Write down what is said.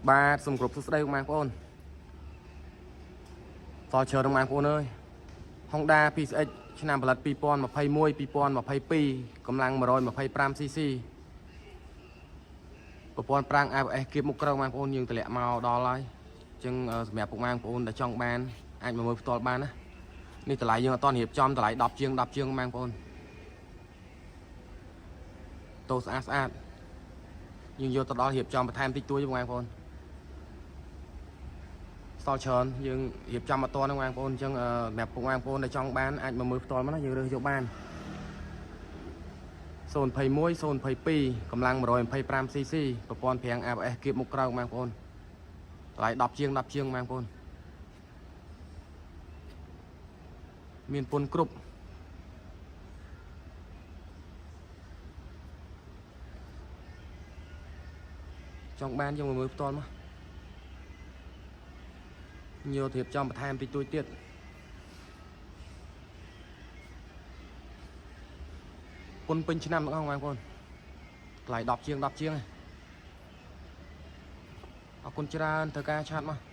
បាទសូមគោរពសួស្តីបងប្អូនតច្រើនបងប្អូនអើយ Honda PCX ឆ្នាំផលិត2021 2022កម្លាំង 125 cc ប្រព័ន្ធហ្វ្រាំង ABS គៀបមុខក្រោយបងប្អូនយើងតម្លាក់មកដល់ហើយអញ្ចឹងសម្រាប់ពុកម៉ែបងប្អូនដែលចង់បានអាចមកមើលផ្ទាល់បានណានេះតម្លៃយើងអត់តរៀបចំតម្លៃ10ជាង10ជាងបងប្អូនតូស្អាតស្អាតយើងយកទៅដល់រៀបចំបន្ថែមតិចតួចបងប្អូន សល់ច្រើនយើងរៀបចំអត់តហ្នឹងបងប្អូនអញ្ចឹងសម្រាប់ពុកបងប្អូនដែលចង់បានអាចមកមើលផ្ទាល់មកណាយើងរើសយកបាន021 022កម្លាំង 125 cc ប្រព័ន្ធហ្វ្រាំង ABS គៀបមុខក្រោយបងប្អូនតម្លៃ10ជាង10ជាងបងប្អូនមានពុនគ្រប់ចង់បានយើងមកមើលផ្ទាល់មក យករៀបចំបន្ថែមតិចតួចទៀតពុនពេញឆ្នាំទាំងអស់បងប្អូនថ្លៃ10ជាង10ជាងឯងអរគុណច្រើនត្រូវការ chat មក។